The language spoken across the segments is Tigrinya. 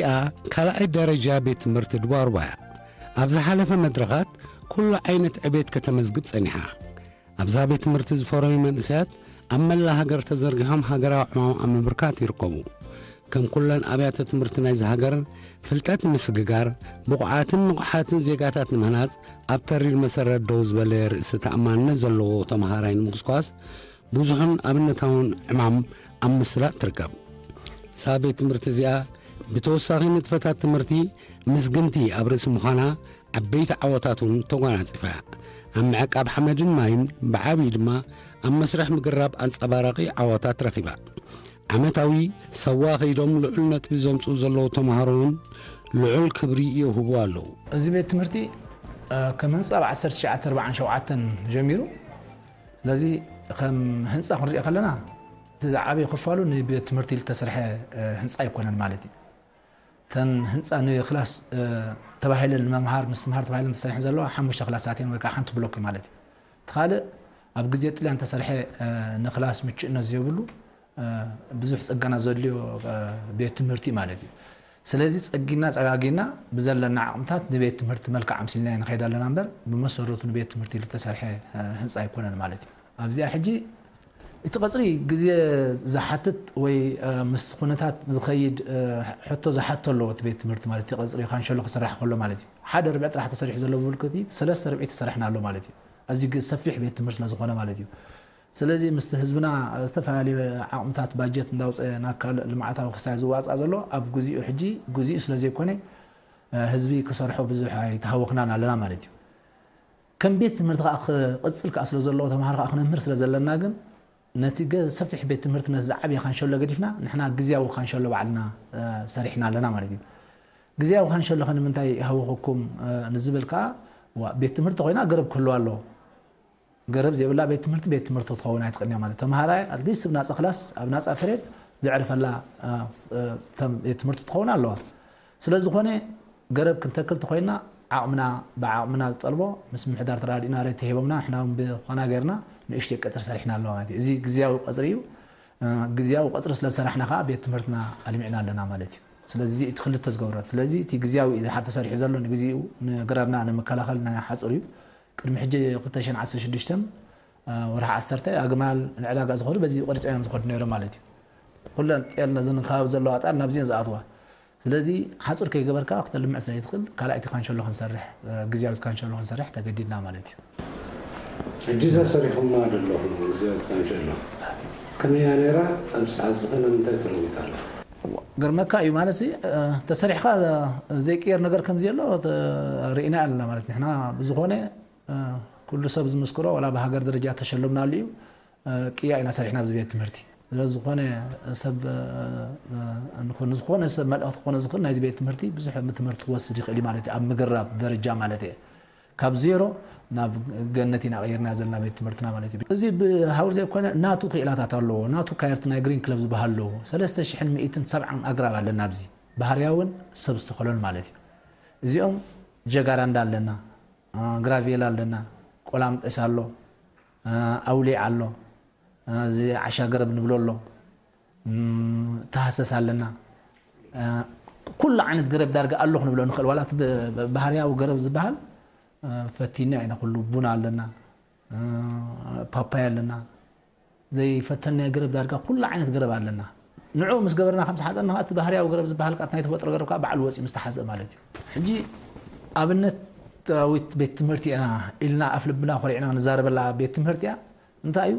እዚኣ ካልኣይ ደረጃ ቤት ትምህርቲ ድዋርባ እያ። ኣብ ዝሓለፈ መድረኻት ኩሉ ዓይነት ዕቤት ከተመዝግብ ጸኒሓ። ኣብዛ ቤት ትምህርቲ ዝፈረዩ መንእሰያት ኣብ መላእ ሃገር ተዘርጊሖም ሃገራዊ ዕማም ኣብ ምብርካት ይርከቡ። ከም ኩለን ኣብያተ ትምህርቲ ናይዚ ሃገር፣ ፍልጠት ንምስግጋር፣ ብቑዓትን ንቑሓትን ዜጋታት ንምህናጽ ኣብ ተሪር መሰረት ደው ዝበለ ርእሰ ተኣማንነት ዘለዎ ተመሃራይ ንምጉስጓስ ብዙሕን ኣብነታውን ዕማም ኣብ ምስላጥ ትርከብ። እዛ ቤት ትምህርቲ እዚኣ ብተወሳኺ ንጥፈታት ትምህርቲ ምስግንቲ ኣብ ርእሲ ምዃና ዓበይቲ ዓወታት እውን ተጓናጺፋ እያ። ኣብ ምዕቃብ ሓመድን ማይን ብዓብዪ ድማ ኣብ መስርሕ ምግራብ ኣንጸባራቒ ዓወታት ረኺባ። ዓመታዊ ሳዋ ከይዶም ልዑል ነጥቢ ዘምጽኡ ዘለዉ ተምሃሮ እውን ልዑል ክብሪ የውህቡ ኣለዉ። እዚ ቤት ትምህርቲ ከም ህንፃ ብ ዓሰርተ ትሽዓተ ኣርባዓን ሸውዓተን ጀሚሩ። ስለዚ ከም ህንፃ ክንሪኦ ከለና እቲ ዝዓበየ ክፋሉ ንቤት ትምህርቲ ዝተሰርሐ ህንፃ ኣይኮነን ማለት እዩ። እተን ህንፃ ንክላስ ተባሂለን ንመምሃር ምስትምሃር ተባሂለን ተሰሪሐን ዘለዋ ሓሙሽተ ክላሳት እየን ወይ ከዓ ሓንቲ ብሎክ ማለት እዩ። እቲ ካልእ ኣብ ግዜ ጥልያን ተሰርሐ ንክላስ ምችእነት ዘየብሉ ብዙሕ ፀገና ዘድልዮ ቤት ትምህርቲ ማለት እዩ። ስለዚ ፀጊና ፀጋጊና ብዘለና ዓቕምታት ንቤት ትምህርቲ መልክዕ ኣምሲልና ንኸይድ ኣለና እምበር ብመሰረቱ ንቤት ትምህርቲ ዝተሰርሐ ህንፃ ኣይኮነን ማለት እዩ። ኣብዚኣ ሕጂ እቲ ቀፅሪ ግዜ ዝሓትት ወይ ምስ ኩነታት ዝኸይድ ሕቶ ዝሓቶ ኣለዎ እቲ ቤት ትምህርቲ ማለት እቲ ቀፅሪ ካንሸሎ ክስራሕ ከሎ ማለት እዩ። ሓደ ርብዒ ጥራሕ ተሰሪሑ ዘሎ ብብልክቲ ሰለስተ ርብዒ ተሰሪሕና ኣሎ ማለት እዩ። ኣዝዩ ሰፊሕ ቤት ትምህርቲ ስለዝኾነ ማለት እዩ። ስለዚ ምስቲ ህዝብና ዝተፈላለየ ዓቕምታት ባጀት እንዳውፀ ናብ ካልእ ልምዓታዊ ክሳይ ዝዋፃእ ዘሎ ኣብ ግዚኡ ሕጂ ግዚኡ ስለዘይኮነ ህዝቢ ክሰርሖ ብዙሕ ኣይተሃወኽናን ኣለና ማለት እዩ። ከም ቤት ትምህርቲ ከዓ ክቕፅል ከዓ ስለ ዘለዎ ተምሃሮ ከዓ ክነምህር ስለ ዘለና ግን ነቲ ሰፊሕ ቤት ትምህርቲ ነቲ ዝዓብየ ካንሸሎ ገዲፍና ንሕና ግዜያዊ ካንሸሎ ባዕልና ሰሪሕና ኣለና ማለት እዩ። ግዜያዊ ካንሸሎ ከ ንምንታይ ሃወኸኩም ንዝብል ከዓ ቤት ትምህርቲ ኮይና ገረብ ክህልዋ ኣለዎ። ገረብ ዘይብላ ቤት ትምህርቲ ቤት ትምህርቲ ክትኸውን ኣይትኽእልን እያ ማለት ተምሃራይ ኣትሊስት ኣብ ናፃ ክላስ ኣብ ናፃ ፔሬድ ዘዕርፈላ ቤት ትምህርቲ ትኸውን ኣለዋ። ስለዝኾነ ገረብ ክንተክል ተኾይንና ዓቕምና ብዓቕምና ዝጠልቦ ምስ ምሕዳር ተራዲእና ሬት ተሂቦምና ንሕና እውን ብኾና ገይርና ንእሽተይ ቀፅሪ ሰሪሕና ኣለዋ ማለት እዩ። እዚ ግዝያዊ ቀፅሪ እዩ። ግዝያዊ ቀፅሪ ስለ ዝሰራሕና ከዓ ቤት ትምህርትና ኣልሚዕና ኣለና ማለት እዩ። ስለዚ እቲ ክልተ ዝገብሮ ስለዚ እቲ ግዝያዊ እዩ ዝሓር ተሰሪሑ ዘሎ ንግዚኡ ንገረብና ንምከላኸል ናይ ሓፁር እዩ። ቅድሚ ሕጂ ክልተ ሽሕን ዓሰርተ ሽዱሽተን ወርሒ ዓሰርተ ኣግማል ንዕዳጋ ዝኸዱ በዚ ቆሪፆም እዮም ዝኸዱ ነይሮም ማለት እዩ። ኩለን ጤል ነዘን ከባቢ ዘለዋ ጣል ናብዚን ዝኣትዋ። ስለዚ ሓፁር ከይገበርካ ክተልምዕ ስለ ይትኽእል ካልኣይቲ ካንሸሎ ክንሰርሕ ግዝያዊት ካንሸሎ ክንሰርሕ ተገዲድና ማለት እዩ። ሕጂ እዛ ሰሪኹማ ዘለኹም ግዝያዊት ካንሸሎ ከመያ ነይራ? ኣብ ሰዓት ዝኸነ ምንታይ ተለዊጣ ኣላ? ገርመካ እዩ ማለት ተሰሪሕካ ዘይቅየር ነገር ከምዚ ኣሎ ርኢና ኣለና ማለት ንሕና ብዝኾነ ኩሉ ሰብ ዝምስክሮ ዋላ ብሃገር ደረጃ ተሸለምናሉ እዩ። ቅያ ኢና ሰሪሕና ኣብዚ ቤት ትምህርቲ ስለዝኾነ ሰብ ዝኾነ ሰብ መልእኽቲ ክኾነ ዝኽእል ናይዚ ቤት ትምህርቲ ብዙሕ ትምህርቲ ክወስድ ይኽእል እዩ ማለት እዩ ኣብ ምግራብ ደረጃ ማለት እየ ካብ ዜሮ ናብ ገነት ኢና ቀይርና ዘለና ቤት ትምህርትና ማለት እዩ እዚ ብሃውር ዘይኮነ ናቱ ክኢላታት ኣለዎ ናቱ ካየርቲ ናይ ግሪን ክለብ ዝበሃል ኣለዎ ሰለስተ ሽሕን ሚእትን ሰብዓን ኣግራብ ኣለና ኣብዚ ባህርያውን ሰብ ዝተኸሎን ማለት እዩ እዚኦም ጀጋራንዳ ኣለና ግራቬላ ኣለና ቆላምጠስ ኣሎ ኣውሊዕ ኣሎ እዚ ዓሻ ገረብ ንብሎ ኣሎ ተሃሰስ ኣለና ኩሉ ዓይነት ገረብ ዳርጋ ኣሎ ክንብሎ ንኽእል ዋላ ባህርያዊ ገረብ ዝበሃል ፈቲና ኢና ኩሉ ቡና ኣለና ፓፓያ ኣለና ዘይፈተናዮ ገረብ ዳርጋ ኩሉ ዓይነት ገረብ ኣለና ንዑ ምስ ገበርና ከም ዝሓፀና እቲ ባህርያዊ ገረብ ዝበሃል ቃት ናይ ተፈጥሮ ገረብ ከዓ ባዕሉ ወፂኡ ምስ ተሓፀ ማለት እዩ ሕጂ ኣብነት ዊት ቤት ትምህርቲ ኢና ኢልና ኣፍ ልብና ኮሪዕና ንዛረበላ ቤት ትምህርቲ እያ እንታይ እዩ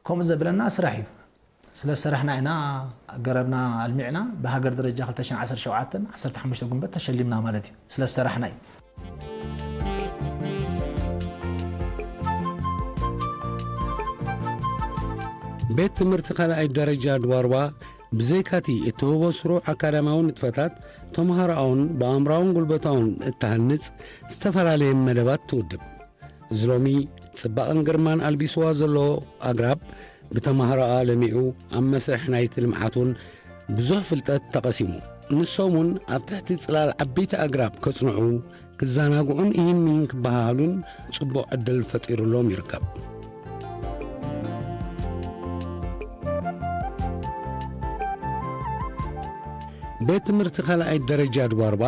ከምኡ ዘብለና ስራሕ እዩ ስለ ዝሰራሕና ኢና ገረብና ኣልሚዕና ብሃገር ደረጃ ክልተ ሽሕን ዓሰርተ ሸውዓተን ዓሰርተ ሓሙሽተ ጉንበት ተሸሊምና ማለት እዩ ስለ ዝሰራሕና እዩ ቤት ትምህርቲ ካልኣይ ደረጃ ድዋርዋ ብዘይካቲ እትህቦ ስሩዕ ኣካዳሚያዊ ንጥፈታት ተምሃሮኣውን ብኣእምራውን ጉልበታውን እትሃንጽ ዝተፈላለየ መደባት ትውድብ እዚ ሎሚ ጽባቕን ግርማን ኣልቢስዋ ዘሎ ኣግራብ ብተማሃሮኣ ለሚዑ ኣብ መስርሕ ናይቲ ልምዓት እውን ብዙሕ ፍልጠት ተቐሲሙ። ንሶም እውን ኣብ ትሕቲ ጽላል ዓበይቲ ኣግራብ ከጽንዑ፣ ክዘናግዑን ኢሂን ምሂን ክበሃሃሉን ጽቡቕ ዕድል ፈጢሩሎም ይርከብ። ቤት ትምህርቲ ካልኣይ ደረጃ ድባርባ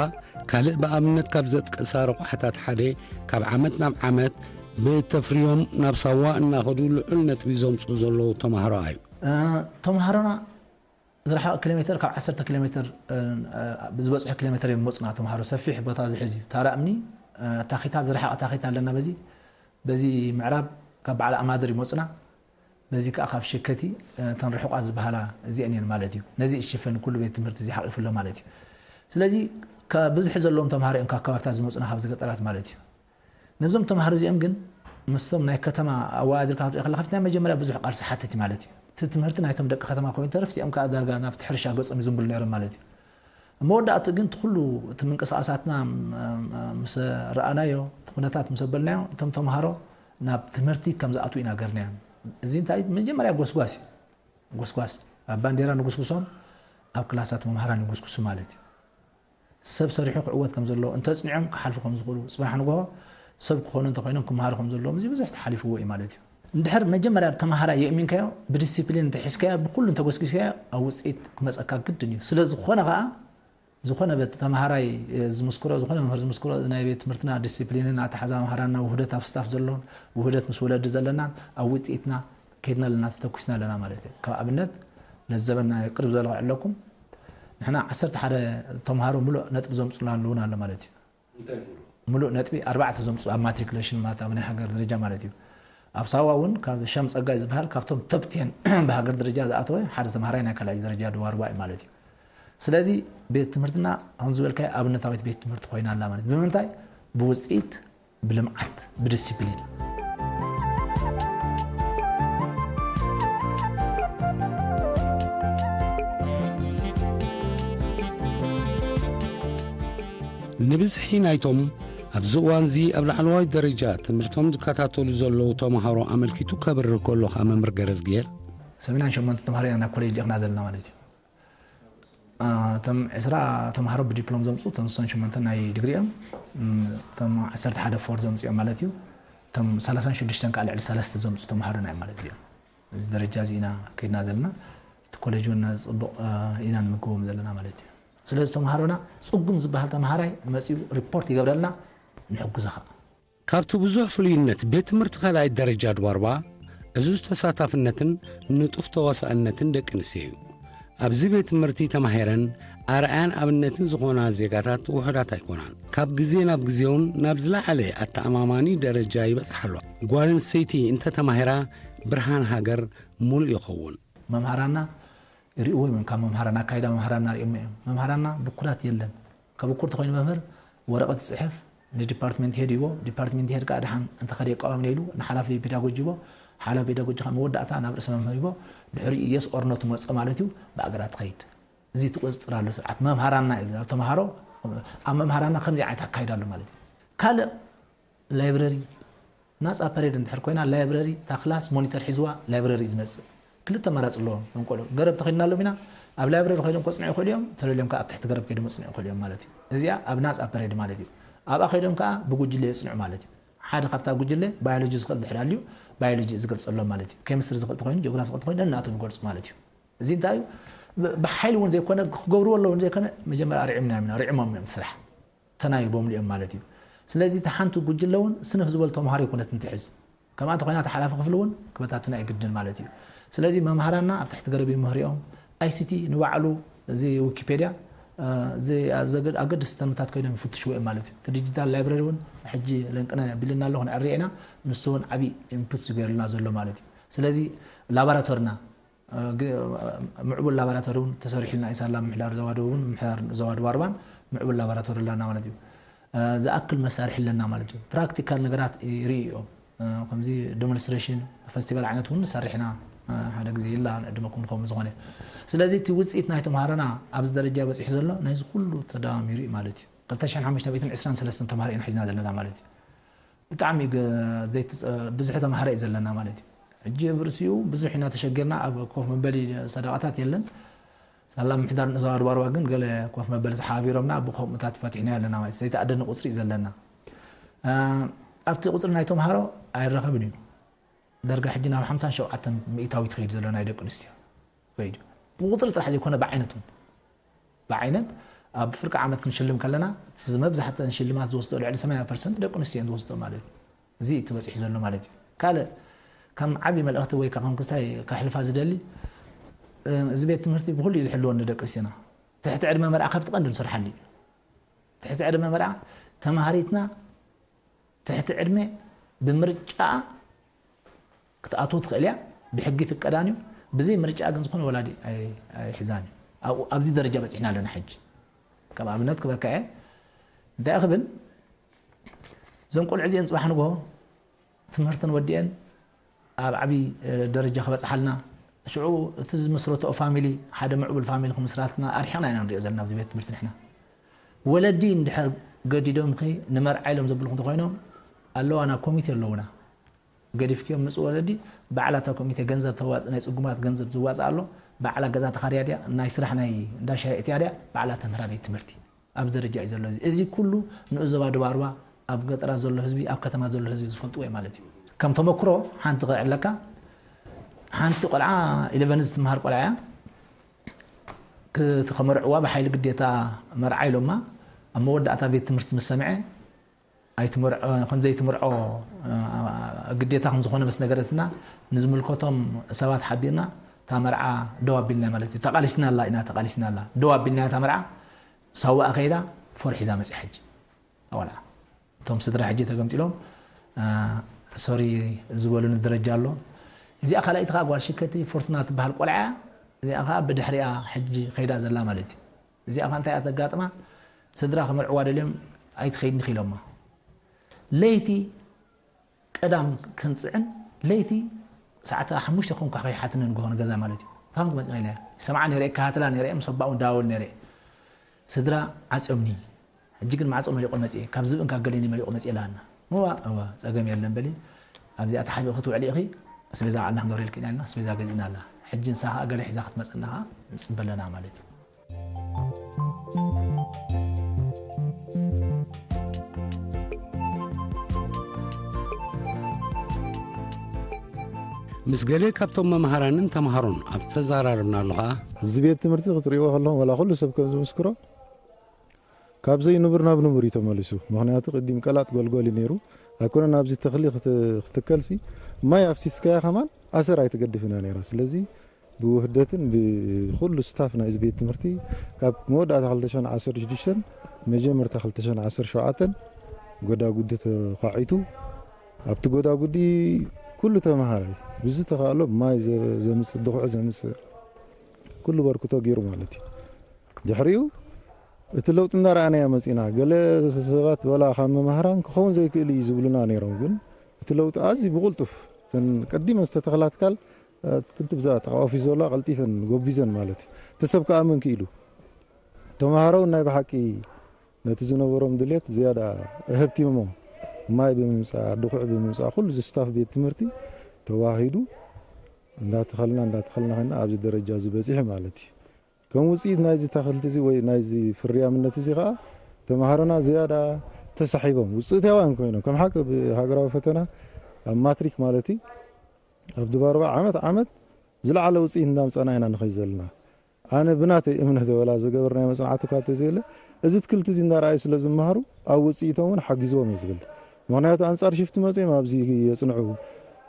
ካልእ ብኣብነት ካብ ዘጥቀሳ ረቑሓታት ሓደ ካብ ዓመት ናብ ዓመት ብተፍርዮም ናብ ሳዋ እናኸዱ ልዑል ነጥቢ ዘምፅኡ ዘለዉ ተምሃሮ እዩ። ተምሃሮና ዝረሓቐ ኪሎ ሜተር ካብ ዓሰርተ ኪሎ ሜተር ብዝበፅሑ ኪሎ ሜተር እዮም መፁና። ተምሃሮ ሰፊሕ ቦታ ዝሕዝ እዩ። ታራ እምኒ ታኺታ ዝረሓቐ ታኺታ ኣለና። በዚ በዚ ምዕራብ ካብ በዓል ኣማድር ይመፁና። በዚ ከዓ ካብ ሸከቲ እተን ርሑቓት ዝበሃላ እዚአን እየን ማለት እዩ። ነዚ እሽፍን ኩሉ ቤት ትምህርቲ እዚ ሓቂፉ ኣሎ ማለት እዩ። ስለዚ ብዝሒ ዘለዎም ተምሃሮ እዮም ካብ ከባብታት ዝመፁና ካብዚ ገጠራት ማለት እዩ። ነዞም ተምሃሮ እዚኦም ግን ምስቶም ናይ ከተማ ኣወዳድርካ ክትሪኦ ከለካ ኣብቲ ናይ መጀመርያ ብዙሕ ቃልሲ ሓትት እዩ ማለት እዩ። እቲ ትምህርቲ ናይቶም ደቂ ከተማ ኮይኑ ተርፍ እቲኦም ከዓ ዳርጋ ናብቲ ሕርሻ ገፆም ይዝንብሉ ነይሮም ማለት እዩ። ኣብ መወዳእትኡ ግን እቲ ኩሉ እቲ ምንቅስቃሳትና ምስ ረኣናዮ እቲ ኩነታት ምስ ኣበልናዮ እቶም ተምሃሮ ናብ ትምህርቲ ከም ዝኣትዉ ኢና ገርናዮም። እዚ እንታይ መጀመርያ ጎስጓስ እዩ። ጎስጓስ ኣብ ባንዴራ ንጉስጉሶም ኣብ ክላሳት መምሃራን ይጉስጉሱ ማለት እዩ። ሰብ ሰሪሑ ክዕወት ከም ዘለዎ እንተፅኒዖም ክሓልፉ ከም ዝኽእሉ ፅባሕ ንግሆ ሰብ ክኾኑ እንተኮይኖም ክመሃሩ ከም ዘለዎም እዚ ብዙሕ ተሓሊፍዎ እዩ ማለት እዩ። እንድሕር መጀመርያ ተምሃራይ የእሚንካዮ ብዲሲፕሊን እንተሒዝካዮ ብኩሉ እንተጎስጊስካዮ ኣብ ውፅኢት ክመፀካ ግድን እዩ። ስለ ዝኾነ ከዓ ዝኾነ በት ተምሃራይ ዝምስክሮ ዝኾነ መምህር ዝምስክሮ ናይ ቤት ትምህርትና ዲሲፕሊንን ኣተሓዛ መምሃራንና ውህደት ኣብ ስታፍ ዘሎን ውህደት ምስ ወለዲ ዘለናን ኣብ ውፅኢትና ከይድና ኣለና ተተኩስና ኣለና ማለት እዩ። ካብ ኣብነት ለዘበና ቅርብ ዝበለ ክዕለኩም ንሕና ዓሰርተ ሓደ ተምሃሮ ምሉእ ነጥቢ ዘምፅኡና ኣለዉና ኣሎ ማለት እዩ። ምሉእ ነጥቢ ኣርባዕተ ዘምፅኡ ኣብ ማትሪኩሌሽን ማለት ኣብ ናይ ሃገር ደረጃ ማለት እዩ። ኣብ ሳዋ እውን ካብ ሻም ፀጋይ ዝበሃል ካብቶም ቶፕ ቴን ብሃገር ደረጃ ዝኣተወ ሓደ ተምሃራይ ናይ ካልኣይ ደረጃ ድዋርባ እዩ ማለት እዩ። ስለዚ ቤት ትምህርትና ከም ዝበልካዮ ኣብነታዊት ቤት ትምህርቲ ኮይና ኣላ ማለት እዩ። ብምንታይ? ብውፅኢት፣ ብልምዓት፣ ብዲሲፕሊን። ንብዝሒ ናይቶም ኣብዚ እዋንዚ ኣብ ላዕለዋይ ደረጃ ትምህርቶም ዝከታተሉ ዘለዉ ተምሃሮ ኣመልኪቱ ከብርህ ከሎ ከኣ መምህር ገረዝግሄር፣ ሰብዓን ሸሞንተ ተምሃሮ ኢና ናብ ኮሌጅ ልኢኽና ዘለና ማለት እዩ። እቶም ዕስራ ተምሃሮ ብዲፕሎም ዘምፅኡ እቶም ስሳን ሸሞንተ ናይ ዲግሪ እዮም። እቶም ዓሰርተ ሓደ ፎር ዘምፅኡ እዮም ማለት እዩ። እቶም ሰላሳን ሽዱሽተን ከዓ ልዕሊ ሰለስተ ዘምፅኡ ተምሃሮና እዮም ማለት እዩ። እዚ ደረጃ እዚ ኢና ከይድና ዘለና። እቲ ኮሌጅ እውን ፅቡቕ ኢና ንምግቦም ዘለና ማለት እዩ። ስለዚ ተምሃሮና ፅጉም ዝበሃል ተምሃራይ መፂኡ ሪፖርት ይገብረልና፣ ንሕጉዞ ከዓ። ካብቲ ብዙሕ ፍሉይነት ቤት ትምህርቲ ካልኣይ ደረጃ ድባርባ፣ ዕዙዝ ተሳታፍነትን ንጡፍ ተዋሳእነትን ደቂ ኣንስትዮ እዩ። ኣብዚ ቤት ትምህርቲ ተማሂረን ኣርኣያን ኣብነትን ዝኾና ዜጋታት ውሑዳት ኣይኮናን። ካብ ግዜ ናብ ግዜውን ናብ ዝለዓለ ኣተኣማማኒ ደረጃ ይበጽሓ ኣሎ። ጓል ኣንስተይቲ እንተተማሂራ ብርሃን ሃገር ሙሉእ ይኸውን። መምሃራና ይርእዎ እዮም። ካብ መምሃራን ኣካይዳ መምሃራና ርእዮም እዮም። መምሃራና ብኩራት የለን። ከብኩር ተኮይኑ መምህር ወረቐት ይፅሕፍ ንዲፓርትመንት ሄድ ይቦ። ዲፓርትመንት ሄድ ከዓ ደሓን እንተኸደ የቃወም ኢሉ ንሓላፊ ፔዳጎጂ ይቦ። ሓላፊ ፔዳጎጂ ከዓ መወዳእታ ናብ ርእሰ መምህር ይቦ። ድሕሪኡ የስ ኦር ኖ ትመፅእ ማለት እዩ። ብኣገራ ትኸይድ። እዚ ትቁፅፅር ኣሎ ስርዓት መምሃራና እዩ። ተምሃሮ ኣብ መምሃራና ከምዚ ዓይነት ኣካይዳ ኣሎ ማለት እዩ። ካልእ ላይብረሪ ናፃ ፐሬድ እንድሕር ኮይና ላይብረሪ እታ ክላስ ሞኒተር ሒዝዋ ላይብረሪ እዩ ዝመፅእ። ክልተ ኣማራፂ ኣለዎም እዞም ቆልዑ። ገረብ ተኺድናሎም ኢና ኣብ ላይብረሪ ከይዶም ከፅንዑ ይኽእሉ እዮም፣ ተደልዮም ከዓ ኣብ ትሕቲ ገረብ ከይዶም ከፅንዑ ይኽእሉ እዮም ማለት እዩ። እዚኣ ኣብ ናፃ ፐሬድ ማለት እዩ። ኣብኣ ከይዶም ከዓ ብጉጅለ የፅንዑ ማለት እዩ። ሓደ ካብታ ጉጅለ ባዮሎጂ ዝኽእል እንድሕር ኣልዩ ባዮሎጂ እዩ ዝገልፀሎም ማለት እዩ። ኬሚስትሪ ዝኽእል ተኮይኑ ጂኦግራፊ ዝኽእል ተኮይኑ ነናቶም ይገልፁ ማለት እዩ። እዚ እንታይ እዩ? ብሓይሊ እውን ዘይኮነ ክገብርዎ ኣለዎም ዘይኮነ መጀመርያ ኣርዒምና ኢና ርዒሞም እዮም ስራሕ ተናይቦምሉ እዮም ማለት እዩ። ስለዚ እታ ሓንቲ ጉጅለ እውን ስንፍ ዝበሉ ተምሃሮ ይኮነት እንትሕዝ ከምኣ እንተኮይና እቲ ሓላፊ ክፍሊ እውን ክበታትና እዩ ግድን ማለት እዩ። ስለዚ መምሃራና ኣብ ትሕቲ ገረብ ይምህርኦም። ኣይሲቲ ንባዕሉ እዚ ዊኪፔድያ ኣገደስቲ ተምታት ኮይኖም ይፍትሽዎ እዮም ማለት እዩ። እቲ ዲጂታል ላይብረሪ እውን ሕጂ ለንቅነ ቢልና ኣለኹ ንዕርየ ኢና። ንሱ እውን ዓብዪ ኢንፑት ዝገይርልና ዘሎ ማለት እዩ። ስለዚ ላቦራቶርና ምዕቡል ላቦራቶሪ እውን ተሰሪሕልና እዩ። ሳላ ምሕዳር ዞባ ደቡብን ምሕዳር ዞባ ደቡብ ኣርባን ምዕቡል ላቦራቶሪ ኣለና ማለት እዩ። ዝኣክል መሳርሒ ኣለና ማለት እዩ። ፕራክቲካል ነገራት ይርኢ እዮም። ከምዚ ዲሞንስትሬሽን ፈስቲቫል ዓይነት እውን ንሰርሕ ኢና። ሓደ ግዜ ኢላ ንዕድመኩም ንኸውን ዝኾነ ስለዚ እቲ ውፅኢት ናይ ተምሃሮና ኣብዚ ደረጃ በፂሑ ዘሎ ናይዚ ኩሉ ተዳሚሩ እዩ ማለት እዩ። ክልተ ሽሕን ሓሙሽተ ሚእትን ዕስራን ሰለስተን ተምሃሮ ኢና ሒዝና ዘለና ማለት እዩ። ብጣዕሚ ብዙሕ ተምሃረ እዩ ዘለና ማለት እዩ። ሕጂ ብርእሲኡ ብዙሕ ኢና ተሸጊርና ኣብ ኮፍ መበሊ ሰደቓታት የለን። ሳላ ምሕዳር ንእስ ኣድባርባ ግን ገለ ኮፍ መበሊ ተሓባቢሮምና ብከምኡታት ፈቲሕና ኣለና ማለት ዘይተኣደነ ቁፅሪ እዩ ዘለና። ኣብቲ ቁፅሪ ናይ ተምሃሮ ኣይረኸብን እዩ። ደርጋ ሕጂ ናብ ሓምሳን ሸውዓተን ሚእታዊት ከይዱ ዘሎ ናይ ደቂ ኣንስትዮ ከይዱ ብቁፅሪ ጥራሕ ዘይኮነ ብዓይነት እውን ብዓይነት ኣብ ፍርቂ ዓመት ክንሽልም ከለና፣ እቲ መብዛሕትአን ሽልማት ዝወስዶ ልዕሊ ሰማንያ ፐርሰንት ደቂ ኣንስትዮ እየን ዝወስዶ ማለት እዩ። እዚ እዩ እቲ በፂሑ ዘሎ ማለት እዩ። ካልእ ከም ዓብዪ መልእኽቲ ወይ ከዓ ከም ክስታይ ከሕልፋ ዝደሊ፣ እ፣ እዚ ቤት ትምህርቲ ብኹሉ እዩ ዝሕልወን ንደቂ ኣንስትዮና። ትሕቲ ዕድመ መርዓ ካብቲ ቀንዲ ንሰርሓሉ እዩ። ትሕቲ ዕድመ መርዓ ተምሃሪትና ትሕቲ ዕድመ ብምርጫ ክትኣትዎ ትኽእል እያ፣ ብሕጊ ፍቀዳን እዩ። ብዘይ ምርጫ ግን ዝኾነ ወላዲ ኣይ-፣ ኣይሕዛን እዩ። ኣብኡ፣ ኣብዚ ደረጃ በፂሕና ኣለና ሕጂ። ከም ኣብነት ክበካ እየ። እንታይ እየ ክብል፣ እዞም ቆልዑ እዚአን ፅባሕ ንግሆ ትምህርተን ወዲአን ኣብ ዓብዪ፣ እ፣ ደረጃ ክበፅሓልና፣ ሽዑ እቲ ዝመስረትኦ ፋሚሊ፣ ሓደ ምዕቡል ፋሚሊ ክምስራትና ኣርሒቕና ኢና ንሪኦ ዘለና ኣብዚ ቤት ትምህርቲ ንሕና። ወለዲ እንድሕር ገዲዶምኺ ንመርዓ ኢሎም ዘብልኹ እንተኾይኖም፣ ኣለዋና ኮሚቴ ኣለውና። ገዲፍክዮም ምጽእ ወለዲ፣ ባዕላ እታ ኮሚቴ ገንዘብ ተዋጽእ፣ ናይ ጽጉማት ገንዘብ ዝዋጽእ ኣሎ፣ ባዕላ ገዛ ተኻርያ ድያ፣ ናይ ስራሕ ናይ እንዳ ሻሂ እትያ ድያ፣ ባዕላ ተምህራ ቤት ትምህርቲ። ኣብ ደረጃ እዩ ዘሎ። እዚ፣ እዚ ኩሉ ንኡስ ዞባ ደቡብ ኣርባ ኣብ ገጠራት ዘሎ ህዝቢ፣ ኣብ ከተማ ዘሎ ህዝቢ ዝፈልጥዎ እዩ ማለት እዩ። ከም ተመክሮ ሓንቲ ከዕለካ፣ ሓንቲ ቆልዓ ኢለቨን ዝትምሃር ቆልዓ እያ። ክቲ ከመርዕዋ ብሓይሊ ግዴታ መርዓ ኢሎማ፣ ኣብ መወዳእታ ቤት ትምህርቲ ምስ ሰምዐ፣ ኣይትመርዖ፣ ከም ዘይትመርዖ፣ እ፣ ግዴታ ከም ዝኾነ ምስ ነገረትና፣ ንዝምልከቶም ሰባት ሓቢርና፣ እታ መርዓ ደው ኣቢልና ማለት እዩ። ተቓሊስናላ ኢና፣ ተቓሊስናላ። ደው ኣቢልና እታ መርዓ፣ ሳዋኣ ከይዳ፣ ፎር ሒዛ መጽያ ሕጂ። ኣዋላ። እቶም ስድራ ሕጂ ተገምጢሎም፣ እ፣ ሶሪ ዝበሉኒ ደረጃ ኣሎ። እዚኣ ካልኣይቲ ከኣ ጓል ሽከቲ ፎርቱና ትበሃል ቆልዓ እያ። እዚኣ ከኣ ብድሕሪኣ ሕጂ ከይዳ ዘላ ማለት እዩ። እዚኣ ከኣ እንታይ እያ ተጋጥማ? ስድራ ክመርዕዋ ደልዮም ኣይትኸይድን ኢሎማ። ለይቲ ቀዳም ከንጽዕን ለይቲ ሰዓት ሓሙሽተ ኮንኳ ከይሓትንን ንግሆ ንገዛ ማለት እዩ። ታንክ መጽእ ኢለ ሰማዓ ነይረ፣ ይከታተላ ነይረ፣ ምስ ኣባኡ ዳወል ነይረ። ስድራ ዓጽዮምኒ። ሕጂ ግን ማዕጾ መሊቑ መጽኤ፣ ካብ ዝብእን ካብ ገሌን መሊቑ መጽኤ ኢላና። እዋ፣ እዋ፣ ጸገም የለን በሊ። ኣብዚኣ ተሓቢእኺ ትውዕሊ ኢኺ፣ ኣስቤዛ ባዕልና ክንገብረልኪ ኢና ኢልና፣ ኣስቤዛ ገዚእና ኣላ። ሕጂ ንሳ ኸኣ ገለ ሒዛ ክትመጸና ኸኣ ንጽበ ኣለና ማለት እዩ። ምስ ገለ ካብቶም መምሃራንን ተምሃሮን ኣብ ዝተዘራረብናሉ ኸኣ፣ እዚ ቤት ትምህርቲ ክትርእይዎ ከለኹም፣ ዋላ ኩሉ ሰብ ከም ዝምስክሮ፣ ካብ ዘይንቡር ናብ ንቡር እዩ ተመሊሱ። ምኽንያቱ ቅዲም ቀላጥ ጎልጎል እዩ ነይሩ። ኣይኮነን ኣብዚ ተኽሊ ክት-፣ ክትከልሲ፣ ማይ ኣፍሲስካያ ከማን ኣሰር ኣይትገድፍን እያ ነይራ። ስለዚ ብውህደትን ብኹሉ ስታፍ ናይዚ ቤት ትምህርቲ ካብ መወዳእታ ክልተ ሽሕን ዓሰርተ ሽዱሽተን መጀመርታ ክልተ ሽሕን ዓሰርተ ሸውዓተን ጎዳጉዲ ተዃዒቱ፣ ኣብቲ ጎዳጉዲ ኩሉ ተምሃራይ ብዝተኻእሎ ማይ ዘ-፣ ዘምጽእ፣ ድኹዒ ዘምጽእ፣ ኩሉ በርክቶ ገይሩ ማለት እዩ። ድሕሪኡ እቲ ለውጢ እንዳረኣናዮ መጺና። ገለ ሰባት ዋላ ካብ መማህራን ክኸውን ዘይክእል እዩ ዝብሉና ነይሮም፣ ግን እቲ ለውጢ ኣዝዩ ብቕልጡፍ፣ እተን ቀዲመን ዝተተኽላ ትካል፣ እ፣ ክንዲ ብዛዕባ ተቓዋፊ ዘሎ ቀልጢፈን ጎቢዘን ማለት እዩ። እቲ ሰብ ክኣምን ክኢሉ። ተምሃሮ እውን ናይ ብሓቂ ነቲ ዝነበሮም ድሌት ዝያዳ ኣህብቲሞም። ማይ ብምምጻእ፣ ድኹዒ ብምምጻእ፣ ኩሉ እዚ ስታፍ ቤት ትምህርቲ ተዋሂዱ እንዳተኸልና፣ እንዳተኸልና ኮይና ኣብዚ ደረጃ እዚ በጺሑ ማለት እዩ። ከም ውጽኢት ናይዚ ተኽልቲ እዚ ወይ ናይዚ ፍርያምነት እዚ ኸኣ ተምሃሮና ዝያዳ ተሳሒቦም ውጽኢታውያን ኮይኖም፣ ከም ሓቂ ብሃገራዊ ፈተና ኣብ ማትሪክ ማለት እዩ፣ ኣብ ድባርባ ዓመት ዓመት ዝለዓለ ውጽኢት እንዳምጻና ኢና ንኸይድ ዘለና። ኣነ ብናተይ እምነት ወላ ዝገበርናዮ መጽናዕቲ እኳ እንተዘየለ፣ እዚ ትክልቲ እዚ እንዳረኣዩ ስለ ዝመሃሩ ኣብ ውጽኢቶም እውን ሓጊዝዎም እዩ ዝብል። ምኽንያቱ ኣንጻር ሽፍቲ መጺኦም ኣብዚ የጽንዑ፣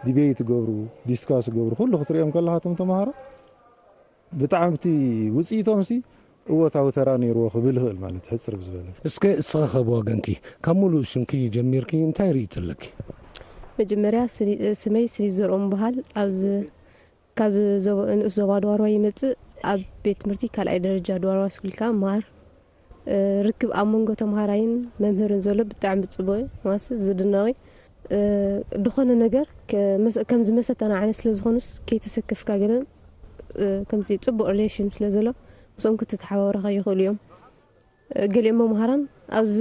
ዲቤት ይገብሩ፣ ዲስካስ ይገብሩ፣ ኩሉ ክትሪኦም ከለኻ እቶም ተምሃሮ ብጣዕሚ እቲ ውጽኢቶም ሲ እወታዊ ተራ ነይርዎ ክብል ይኽእል ማለት ሕጽር ብዝበለ። እስከ እስኸ ከብ ወገንኪ ካብ ሙሉእ ሽምኪ ጀሚርኪ እንታይ ርእይቶ ኣለኪ? መጀመርያ ስኒ-፣ ስመይ ስኒ ዘርኦም በሃል ኣብዚ ካብ ዞባ፣ ንኡስ ዞባ ድዋርዋ ይመጽእ። ኣብ ቤት ትምህርቲ ካልኣይ ደረጃ ድዋርዋ ስኩል ከኣ ማር፣ እ፣ ርክብ ኣብ መንጎ ተምሃራይን መምህርን ዘሎ ብጣዕሚ ጽቡቕ እዩ። ማስ ዝድነቕ እዩ። እ፣ ድኾነ ነገር ከ-፣ መስ-፣ ከምዚ መሰተና ዓይነት ስለ ዝኾኑስ ከይተሰከፍካ ገለን፣ እ፣ ከምዚ ጽቡቕ ሪሌሽን ስለ ዘሎ ምስኦም ክትተሓባበረኻ ይኽእሉ እዮም። እ፣ ገሊኦም መምሃራን ኣብዚ፣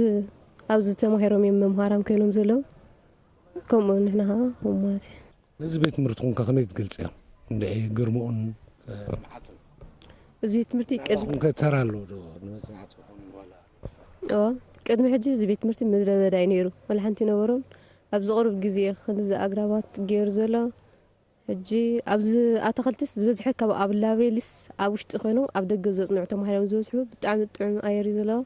ኣብዚ ተማሂሮም እዮም መምሃራን ኮይኖም ዘለዉ። ከምኡ ንሕና ኸዓ ከምኡ ማለት እዩ። ነዚ ቤት ትምህርትኹም ከ ከመይ ትገልጽዮ? እንድዒ ግርምኡን፣ እ፣ ምዓቱን። እዚ ቤት ትምህርቲ ቅድሚ ናባኹም ከ ተራ ኣለዎ ዶ ንመጽናዕትኹም ዋላ? እዎ፣ ቅድሚ ሕጂ እዚ ቤት ትምህርቲ ምድረ በዳ እዩ ነይሩ። ዋላ ሓንቲ ኣይነበሮን። ኣብዚ ቅሩብ ግዜ እዩ ክንዚ ኣግራባት ገይሩ ዘሎ። ሕጂ ኣብዚ ኣታኽልትስ ዝበዝሐ ካብ ኣብ ላብሬሊስ ኣብ ውሽጢ ኮይኖም ኣብ ደገ ዘጽንዑ ተማሂሮም ዝበዝሑ። ብጣዕሚ ጥዑም ኣየር እዩ ዘለዎ።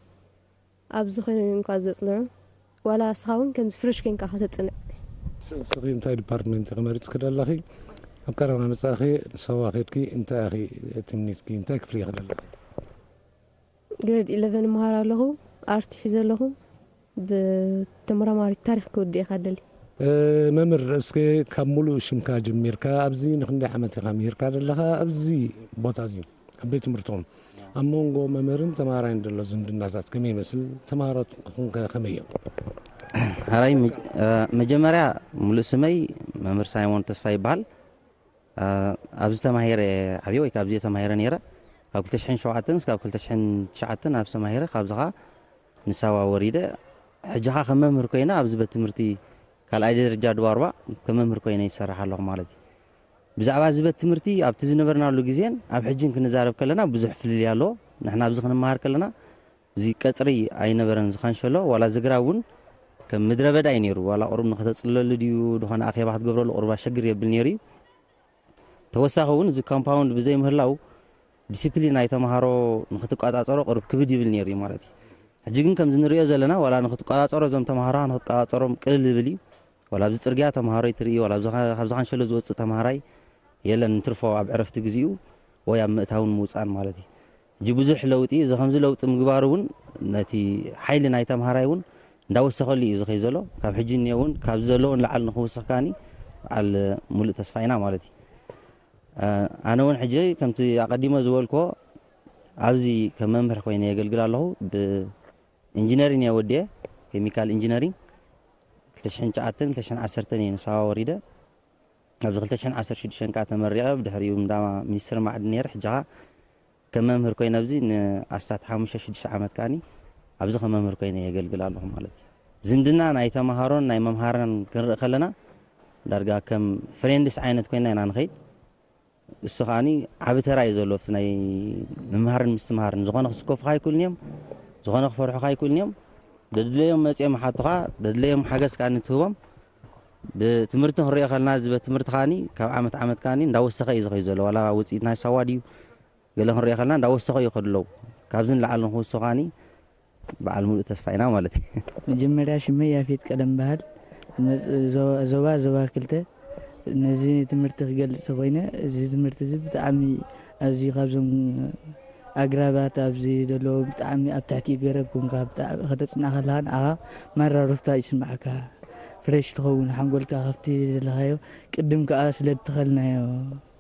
ኣብዚ ኮይኖም እዮም እንኳ ዘጽንዑ። ዋላ እስኻ እውን ከምዚ ፍረሽ ኮይንካ ከተጽንዕ። ንስኺ እንታይ ዲፓርትመንት ኢኺ መሪጽኪ ዘለኺ? ኣብ ቀረባ መጻእኺ ንሳዋ ኬድኪ እንታይ ኢኺ ትምኒትኪ? እንታይ ክፍሊ ኢኺ ዘለኺ? ግሬድ ኢለቨን እምሃር ኣለኹ። ኣርቲ ሒዘ ኣለኹ። ብተመራማሪት ታሪኽ ክውድእ እየ ደሊ። መምህር፣ እስኪ ካብ ሙሉእ ሽምካ ጀሚርካ ኣብዚ ንክንደይ ዓመት ኢኻ ምሂርካ ዘለኻ ኣብዚ ቦታ እዚ ኣብ ቤት ትምህርትኹም? ኣብ መንጎ መምህርን ተማሃራይን ዘሎ ዝምድናታት ከመይ ይመስል? ተማሃሮትኩም ከ ከመይ እዮም? ሓራይ መጀ- እ፣ መጀመርያ ሙሉእ ስመይ መምህር ሳይሞን ተስፋ ይበሃል። እ፣ ኣብዚ ተማሂረ ዓብየ ወይ ካብዚ ተማሂረ ነይረ። ካብ ክልተ ሽሕን ሸውዓተን እስካብ ክልተ ሽሕን ትሽዓተን ኣብ ተማሂረ፣ ካብዚ ኸዓ ንሳዋ ወሪደ። ሕጂ ኸዓ ከም መምህር ኮይነ ኣብዚ ቤት ትምህርቲ ካልኣይ ደረጃ ድዋርዋ ከም መምህር ኮይነ ይሰርሕ ኣለኹ ማለት እዩ። ብዛዕባ እዚ ቤት ትምህርቲ ኣብቲ ዝነበርናሉ ግዜን ኣብ ሕጂን ክንዛረብ ከለና ብዙሕ ፍልልይ ኣለዎ። ንሕና ኣብዚ ክንመሃር ከለና እዚ ቀጽሪ ኣይነበረን ዝኻንሸሎ፣ ዋላ ዝግራብ እውን ከም ምድረ በዳ እዩ ነይሩ። ዋላ ቁሩብ ንኽተጽልለሉ ድዩ፣ ዝኾነ ኣኼባ ክትገብረሉ ቁሩብ ኣሸግር የብል ነይሩ እዩ። ተወሳኺ እውን እዚ ኮምፓውንድ ብዘይ ምህላው ዲሲፕሊን ናይ ተምሃሮ ንኽትቆጻጸሮ ቁሩብ ክብድ ይብል ነይሩ እዩ ማለት እዩ። ሕጂ ግን ከምዚ ንሪኦ ዘለና ዋላ ንኽትቆጻጸሮ እዞም ተምሃሮ ንኽትቆጻጸሮም ቅልል ይብል እዩ። ዋላ ኣብዚ ጽርግያ ተምሃሮ ይትርኢ፣ ዋላ ኣብዚ ኸ- ካብዚ ካንሸሎ ዝወጽእ ተምሃራይ የለን፣ እንትርፎ ኣብ ዕረፍቲ ግዜኡ ወይ ኣብ ምእታውን ምውጻእን ማለት እዩ። ሕጂ ብዙሕ ለውጢ፣ እዚ ከምዚ ለውጢ ምግባሩ እውን ነቲ ሓይሊ ናይ ተምሃራይ እውን እንዳወሰኸሉ እዩ ዝኸይ ዘሎ። ካብ ሕጂ እኒኦ እውን ካብዚ ዘለዎን ላዕሊ ንኽውስኽ ከኣኒ በዓል ሙሉእ ተስፋ ኢና ማለት እዩ። እ፣ ኣነ እውን ሕጂ ከምቲ ኣቐዲመ ዝበልክዎ ኣብዚ ከም መምህር ኮይነ የገልግል ኣለኹ። ብኢንጂነሪንግ እየ ወዲየ፣ ኬሚካል ኢንጂነሪንግ። ክልተ ሽሕን ትሽዓተን ክልተ ሽሕን ዓሰርተን እየ ንሳዋ ወሪደ። ኣብዚ ክልተ ሽሕን ዓሰርተ ሽዱሽተን ከዓ ተመሪቐ፣ ብድሕሪኡ እንዳ ሚኒስትሪ ማዕድን ነይረ። ሕጂ ኸዓ ከም መምህር ኮይነ ኣብዚ ንኣስታት ሓሙሽተ ሽዱሽተ ዓመት ከኣኒ ኣብዚ ከም መምህር ኮይነ የገልግል ኣለኹ ማለት እዩ። ዝምድና ናይ ተምሃሮን ናይ መምሃራን ክንርኢ ከለና ዳርጋ ከም ፍሬንድስ ዓይነት ኮይና ኢና ንኸይድ። እሱ ከኣኒ ዓቢ ተራ እዩ ዘለዎ ኣብቲ ናይ ምምሃርን ምስትምሃርን። ዝኾነ ክስከፉኻ ኣይክእሉን እዮም፣ ዝኾነ ክፈርሑኻ ኣይክእሉን እዮም። ደድለዮም መጺኦም ይሓቱኻ፣ ደድለዮም ሓገዝ ከኣኒ ትህቦም። ብትምህርቲ ክንሪኦ ከለና እዚ ቤት ትምህርቲ ከኣኒ ካብ ዓመት ዓመት ከኣኒ እንዳወሰኸ እዩ ዝኸይድ ዘሎ። ዋላ ውጽኢት ናይ ሳዋ ድዩ ገለ ክንሪኦ ከለና እንዳወሰኸ እዩ ከድለው። ካብዚ ንላዕሊ ንክውስኽ ከኣኒ በዓል ሙሉእ ተስፋ ኢና ማለት እዩ። መጀመርያ ሽመይ ያፌት ቀለም በሃል። መጽ- ዞ- ዞባ ዞባ ክልተ። ነዚ ትምህርቲ ክገልጽ ተኮይነ፣ እዚ ትምህርቲ እዚ ብጣዕሚ ኣዝዩ ካብዞም ኣግራባት ኣብዚ ዘለዉ ብጣዕሚ ኣብ ትሕቲ ገረብ ኮንካ ብጣዕሚ ከተጽንዕ ከለኻ ንዓኻ ማራ ሩፍታ ይስምዓካ። ፍሬሽ ትኸውን ሓንጎልካ ካብቲ ዘለኻዮ ቅድም ከኣ ስለ እተኸልናዮ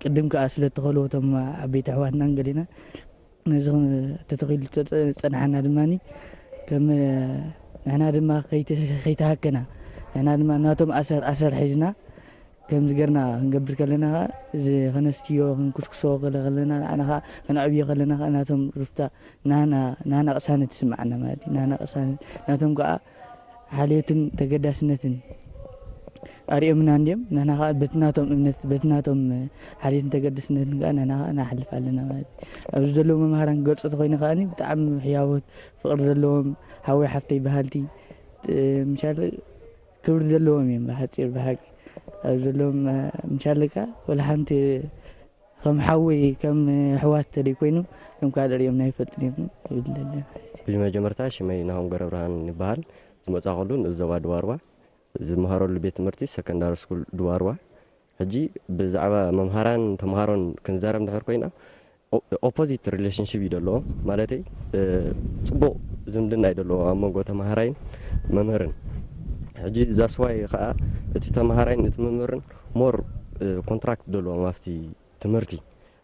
ቅድም ከኣ ስለ እተኸልዎ እቶም ዓበይቲ ኣሕዋትናን ገሊና ነዚ ተተኺሉ ዝጸንሓና ድማ ከም ንሕና ድማ ከይተ- ከይተሃከና ንሕና ድማ ናቶም ኣሰር ኣሰር ሒዝና ከምዚ ገርና ክንገብር ከለና ኸዓ እዚ ከነስትዮ ክንኩስኩሶ ከለ- ከለና ንዓና ኸዓ ከነዕብዮ ከለና ኸዓ ናቶም ሩፍታ ናና ናና ቅሳነት ትስምዓና ማለት እዩ። ናና ቅሳነት ናቶም ከዓ ሓልዮትን ተገዳስነትን ኣርእዮምና እንድዮም። ንሕና ከዓ በቲ ናቶም እምነት በቲ ናቶም ሓልዮትን ተገዳስነትን ከዓ ንሕና ከዓ ንሓልፍ ኣለና ማለት እዩ። ኣብዚ ዘለዉ መምሃራን ክገልፆ ተኮይነ ከዓኒ ብጣዕሚ ሕያዎት ፍቅሪ ዘለዎም ሓወይ ሓፍተይ በሃልቲ ምሻል ክብሪ ዘለዎም እዮም። ብሓፂር ብሓቂ ኣብ ዘለዎም ምሻል ከዓ ወላ ሓንቲ ከም ሓወይ ከም ኣሕዋት ተደይ ኮይኑ ከም ካልእ ሪኦም ናይ ፈልጥን እዮም ይብል ደለ። ብመጀመርታ ሽመይ ናሆም ገብረብርሃን ይበሃል። ዝመጻኹሉ ንዞባ ድዋርዋ ዝመሃረሉ ቤት ትምህርቲ ሰከንዳሪ ስኩል ድዋርዋ። ሕጂ ብዛዕባ መምሃራን ተምሃሮን ክንዛረብ እንድሕር ኮይና ኦፖዚት ሪሌሽንሽፕ እዩ ደለዎ። ማለተይ ጽቡቕ ዝምድና እዩ ደለዎ ኣብ መንጎ ተምሃራይን መምህርን። ሕጂ ዛስዋይ ከዓ እቲ ተምሃራይን እቲ መምህርን ሞር ኮንትራክት ደለዎም ኣብቲ ትምህርቲ።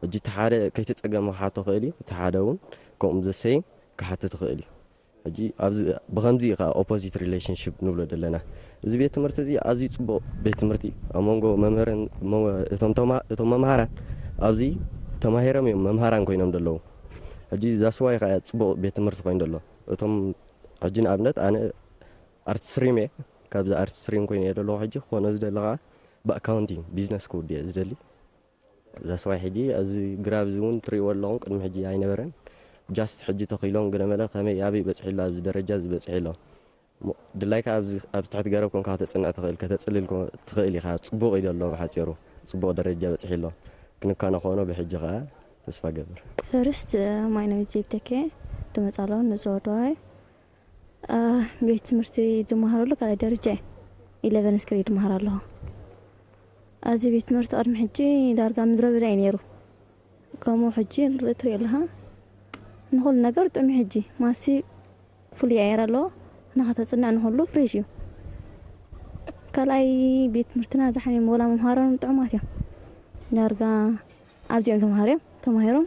ሕጂ እቲ ሓደ ከይተጸገመ ክሓቶ ክእል እዩ፣ እቲ ሓደ እውን ከምኡ ዘሰይም ክሓትት ይኽእል እዩ። ሕጂ ኣብዚ ብኸምዚ እዩ ከዓ ኦፖዚት ሪሌሽንሽፕ ንብሎ ዘለና። እዚ ቤት ትምህርቲ እዚ ኣዝዩ ጽቡቕ ቤት ትምህርቲ እዩ። ኣብ መንጎ መምህርን እቶም መምሃራን ኣብዚ ተማሂሮም እዮም መምሃራን ኮይኖም ዘለዉ። ሕጂ ዛስዋይ ከዓ ጽቡቕ ቤት ትምህርቲ ኮይኑ ዘሎ። እቶም ሕጂ ንኣብነት ኣነ ኣርት ስትሪም እየ፣ ካብዚ ኣርት ስትሪም ኮይኑ እየ ዘለኹ። ሕጂ ክኾነ ዝደሊ ከዓ ብኣካውንቲንግ ቢዝነስ ክውድእ እየ ዝደሊ። ዛስዋይ ሕጂ እዚ ግራብ እዚ እውን ትሪእዎ ኣለኹም ቅድሚ ሕጂ ኣይነበረን። ጃስት ሕጂ ተኺሎም ግደመለ ከመይ ኣበይ በፅሒ ኣሎ ኣብዚ ደረጃ እዚ በፅሒ ኣሎ። ድላይካ ኣብዚ ትሕቲ ገረብ ኮንካ ከተፅንዕ ትኽእል ከተፅልል ትኽእል ኢኻ። ፅቡቕ እዩ ዘሎ ብሓፂሩ። ጽቡቕ ደረጃ በጺሑ ኣሎ። ክንካነ ክኾኖ ብሕጂ ከኣ ተስፋ ገብር። ፈርስት ማይነሚት ዜብተኬ ድመጻሎ ንዝወደዋይ ቤት ትምህርቲ ድመሃረሉ ካልኣይ ደረጃ ኢለቨንስ ግሬድ ድመሃር ኣለኹ። ኣብዚ ቤት ትምህርቲ ቅድሚ ሕጂ ዳርጋ ምድረ በዳ እዩ ነይሩ። ከምኡ ሕጂ ንርኢ ትሪኦ ኣለኻ፣ ንኹሉ ነገር ጥዑም እዩ። ሕጂ ማሲ ፍሉይ ኣየር ኣለዎ፣ ንኸተፅንዕ ንኹሉ ፍሬሽ እዩ። ካልኣይ ቤት ትምህርትና ዳሕን እዮም፣ ወላ መምሃሮም ጥዑማት እዮም። ዳርጋ ኣብዚኦም ተምሃርዮም ተማሂሮም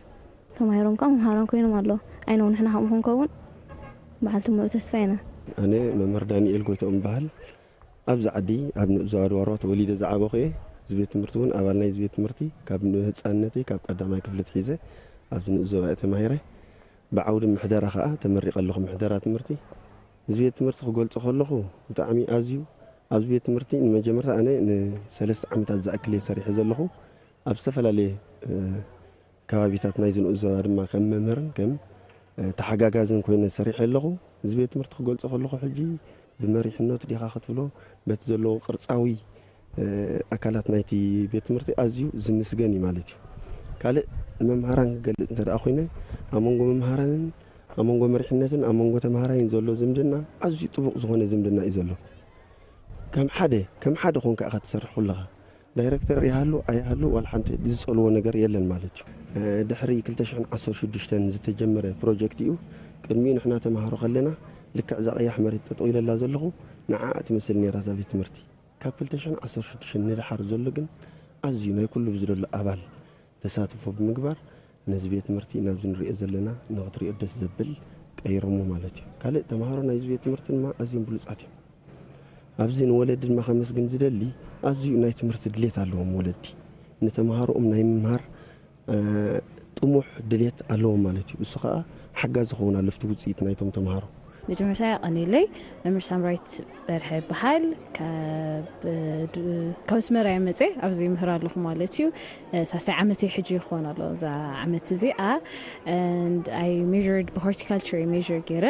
ተማሂሮም ከዓ መምሃራን ኮይኖም ኣለዉ። ኣይነው ንሕና ከምኡ ክንከውን በዓልቲ ሙሉእ ተስፋ ኢና። ኣነ መምህር ዳንኤል ጎይትኦም እበሃል። ኣብዚ ዓዲ ኣብ ንኡስ ዞባ ደቡብ ተወሊደ ዝዓበኹ እየ። እዚ ቤት ትምህርቲ እውን ኣባል ናይ እዚ ቤት ትምህርቲ ካብ ንህፃንነተይ ካብ ቀዳማይ ክፍሊ ኣትሒዘ ኣብዚ ንኡስ ዞባ እየ ተማሂረ። ብዓውዲ ምሕደራ ከዓ ተመሪቐ ኣለኹ። ምሕደራ ትምህርቲ እዚ ቤት ትምህርቲ ክገልፆ ከለኹ ብጣዕሚ ኣዝዩ ኣብዚ ቤት ትምህርቲ ንመጀመርታ ኣነ ንሰለስተ ዓመታት ዝኣክል እየ ሰሪሐ ዘለኹ። ኣብ ዝተፈላለየ ከባቢታት ናይዚ ንኡስ ዞባ ድማ ከም መምህርን ከም ተሓጋጋዝን ኮይነ ሰሪሐ ኣለኹ። እዚ ቤት ትምህርቲ ክገልፆ ከለኹ ሕጂ ብመሪሕነቱ ዲኻ ክትብሎ በቲ ዘለዎ ቅርፃዊ ኣካላት ናይቲ ቤት ትምህርቲ ኣዝዩ ዝምስገን እዩ ማለት እዩ። ካልእ ንመምሃራን ክገልፅ እንተ ደኣ ኮይነ ኣብ መንጎ መምሃራንን ኣብ መንጎ መሪሕነትን ኣብ መንጎ ተምሃራይን ዘሎ ዝምድና ኣዝዩ ጥቡቕ ዝኾነ ዝምድና እዩ ዘሎ። ከም ሓደ ከም ሓደ ኮንካ ኢኻ ትሰርሕ ኩለኻ። ዳይረክተር ይሃሉ ኣይሃሉ ዋላ ሓንቲ ዝጸልዎ ነገር የለን ማለት እዩ። ድሕሪ ክልተ ሽሕን ዓሰርተ ሽዱሽተን ዝተጀመረ ፕሮጀክት እዩ። ቅድሚኡ ንሕና ተምሃሮ ከለና ልክዕ እዛ ቀያሕ መሬት ጠጠው ኢለላ ዘለኹ ንዓኣ ትመስል ነይራ እዛ ቤት ትምህርቲ። ካብ ክልተ ሽሕን ዓሰርተ ሽዱሽተን ንደሓር ዘሎ ግን ኣዝዩ ናይ ኩሉ ብዝደሎ ኣባል ተሳትፎ ብምግባር ነዚ ቤት ትምህርቲ ናብዚ ንሪኦ ዘለና ንኽትሪኦ ደስ ዘብል ቀይሮሞ ማለት እዩ። ካልእ ተምሃሮ ናይዚ ቤት ትምህርቲ ድማ ኣዝዮም ብሉጻት እዮም። ኣብዚ ንወለዲ ድማ ከመስግን ዝደሊ ኣዝዩ ናይ ትምህርቲ ድሌት ኣለዎም ወለዲ ንተምሃሮኦም ናይ ምምሃር ጥሙሕ ድሌት ኣለዎም ማለት እዩ። እሱ ከዓ ሓጋዚ ክኸውን ኣለፍቲ ውፅኢት ናይቶም ተምሃሮ። መጀመርታ ያቐኒለይ መምህር ሳምራይት በርሀ ይበሃል። ካብ ኣስመራ እየ መፅየ ኣብዚ ይምህር ኣለኹ ማለት እዩ። ሳሳይ ዓመተይ ሕጂ ይኾን ኣሎ እዛ ዓመት እዚኣ። And I measured ብሆርቲካልቸር እየ ሜር ገይረ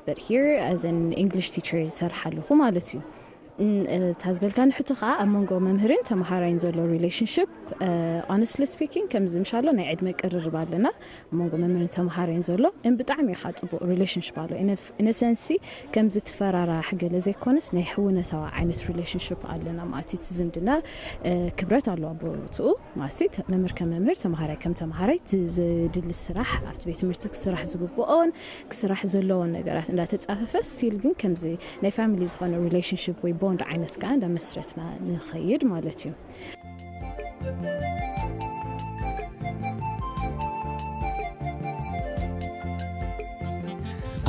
but here as an English teacher ይሰርሕ ኣለኹ ማለት እዩ። እታ ዝበልካኒ ሕቶ ከዓ ኣብ መንጎ መምህርን ተምሃራይን ዘሎ relationship honestly speaking ከምዚ ምሻሎ ናይ ዕድመ ቅርርብ ኣለና ኣብ መንጎ መምህርን ተምሃራይን ዘሎ እን ብጣዕሚ ኢኻ ፅቡቅ relationship ኣሎ። ኢነሰንሲ ከምዚ ትፈራራሕ ገለ ዘይኮነስ ናይ ሕውነታዊ ዓይነት relationship ኣለና ማለት እቲ ዝምድና ክብረት ኣለዋ ብቦትኡ ማለት መምህር ከም መምህር ተምሃራይ ከም ተምሃራይ ዝድሊ ስራሕ ኣብቲ ቤት ትምህርቲ ክስራሕ ዝግብኦን ክስራሕ ዘለዎን ነገራት እንዳተፃፈፈ still ግን ከምዚ ናይ family ዝኾነ relationship ወይ bond ዓይነት ከዓ እንዳመስረትና ንኸይድ ማለት እዩ።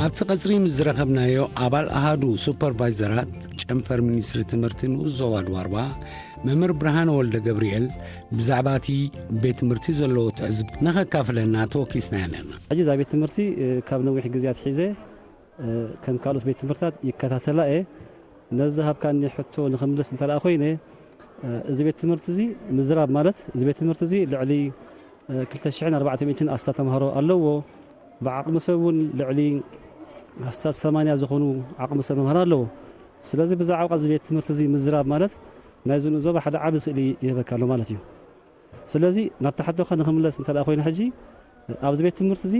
ኣብቲ ቀፅሪ ምስ ዝረኸብናዮ ኣባል ኣሃዱ ሱፐርቫይዘራት ጨንፈር ሚኒስትሪ ትምህርቲ ንኡስ ዞባ ድዋርባ መምህር ብርሃነ ወልደ ገብርኤል ብዛዕባ እቲ ቤት ትምህርቲ ዘለዎ ትዕዝብቲ ንኸካፍለና ተወኪስናዮ ነርና። ሕጂ እዛ ቤት ትምህርቲ ካብ ነዊሕ ግዜ ኣትሒዘ ከም ካልኦት ቤት ትምህርታት ይከታተላ እየ። ነዚ ሃብካኒ ሕቶ ንኽምልስ እንተ ደኣ ኮይነ፣ እዚ ቤት ትምህርቲ እዚ ምዝራብ ማለት፣ እዚ ቤት ትምህርቲ እዚ ልዕሊ ክልተ ሽሕን ኣርባዕተ ሚእትን ኣስታት ተምሃሮ ኣለዎ። ብዓቕሚ ሰብ እውን ልዕሊ ኣስታት ሰማንያ ዝኾኑ ዓቕሚ ሰብ መምህር ኣለዎ። ስለዚ ብዛዕባ እዚ ቤት ትምህርቲ እዚ ምዝራብ ማለት፣ ናይዚ ንኡስ ዞባ ሓደ ዓቢ ስእሊ ይህበካ ኣሎ ማለት እዩ። ስለዚ ናብቲ ሕቶኻ ንኽምለስ እንተ ደኣ ኮይኑ፣ ሕጂ ኣብዚ ቤት ትምህርቲ እዚ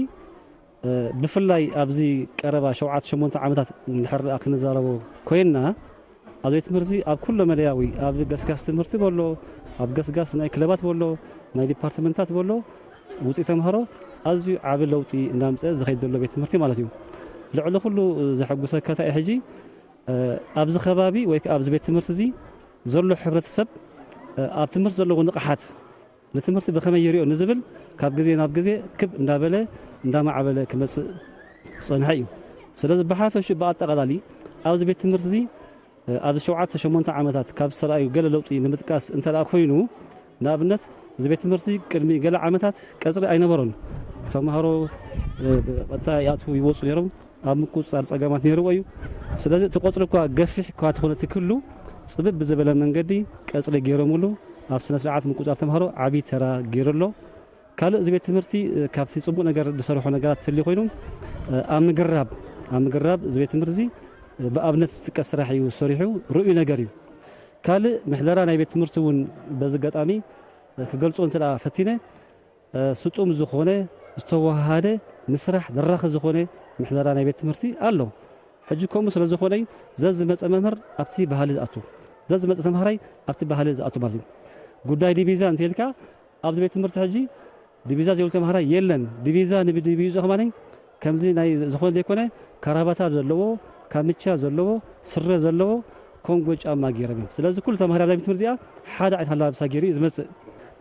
ብፍላይ ኣብዚ ቀረባ ሸውዓተ ሸሞንተ ዓመታት እንድሕር ደኣ ክንዛረቦ ኮይንና፣ ኣብዚ ቤት ትምህርቲ ኣብ ኩሎ መደያዊ ኣብ ገስጋስ ትምህርቲ በሎ፣ ኣብ ገስጋስ ናይ ክለባት በሎ፣ ናይ ዲፓርትመንታት በሎ ውፅኢት ተምሃሮ ኣዝዩ ዓቢ ለውጢ እናምፀ ዝኸይድ ዘሎ ቤት ትምህርቲ ማለት እዩ። ልዕሊ ኩሉ ዘሐጉሰካ እንታይ እዩ ሕጂ ኣብዚ ከባቢ ወይ ከዓ ኣብዚ ቤት ትምህርቲ እዚ ዘሎ ሕብረተሰብ ኣብ ትምህርቲ ዘለዎ ንቕሓት ንትምህርቲ ብኸመይ ይሪኦ ንዝብል ካብ ግዜ ናብ ግዜ ክብ እንዳበለ እንዳማዕበለ ክመፅእ ዝፀንሐ እዩ። ስለዚ ብሓፈሹ ብኣጠቓላሊ ኣብዚ ቤት ትምህርቲ እዚ ኣብዚ ሸውዓተ ሸሞንተ ዓመታት ካብ ዝተረኣዩ ገለ ለውጢ ንምጥቃስ እንተ ደኣ ኮይኑ ንኣብነት እዚ ቤት ትምህርቲ ቅድሚ ገለ ዓመታት ቀፅሪ ኣይነበሮን። ተምሃሮ ብቐጥታ ይኣትዉ ይወፁ ነይሮም። ኣብ ምቁፅፃር ፀገማት ነይርዎ እዩ። ስለዚ እቲ ቆፅሪ እኳ ገፊሕ እኳ ተኾነ ትክሉ ፅብብ ብዝበለ መንገዲ ቀፅሪ ገይሮምሉ ኣብ ስነ ስርዓት ምቁፅፃር ተምሃሮ ዓብዪ ተራ ገይሩ ኣሎ። ካልእ እዚ ቤት ትምህርቲ ካብቲ ፅቡቅ ነገር ዝሰርሖ ነገራት ተልዩ ኮይኑ ኣብ ምግራብ ኣብ ምግራብ እዚ ቤት ትምህርቲ እዚ ብኣብነት ዝጥቀስ ስራሕ እዩ ሰሪሑ ርኡይ ነገር እዩ። ካልእ ምሕደራ ናይ ቤት ትምህርቲ እውን በዚ ኣጋጣሚ ክገልጾ እንተ ደኣ ፈቲነ፣ እ፣ ስጡም ዝኾነ፣ ዝተወሃሃደ፣ ንስራሕ ደራኺ ዝኾነ ምሕደራ ናይ ቤት ትምህርቲ ኣሎ። ሕጂ ከምኡ ስለ ዝኾነ፣ ዘዝመጸ መምህር ኣብቲ ባህሊ ዝኣቱ፣ ዘዝመጸ ተምሃራይ ኣብቲ ባህሊ ዝኣቱ ማለት እዩ። ጉዳይ ዲቪዛ እንተልካ፣ ኣብዚ ቤት ትምህርቲ ሕጂ ዲቪዛ ዘይብሉ ተምሃራይ የለን። ዲቪዛ ንብዲቪዛ ከማን ከምዚ ናይ ዝኾነ ዘይኮነ፣ ካራባታ ዘለዎ፣ ካምቻ ዘለዎ፣ ስረ ዘለዎ፣ ኮንጎ ጫማ ገይሮም እዮም። ስለዚ ኩሉ ተምሃራይ ኣብዛ ቤት ትምህርቲ እዚኣ ሓደ ዓይነት ኣላብሳ ገይሩ እዩ ዝመጽእ።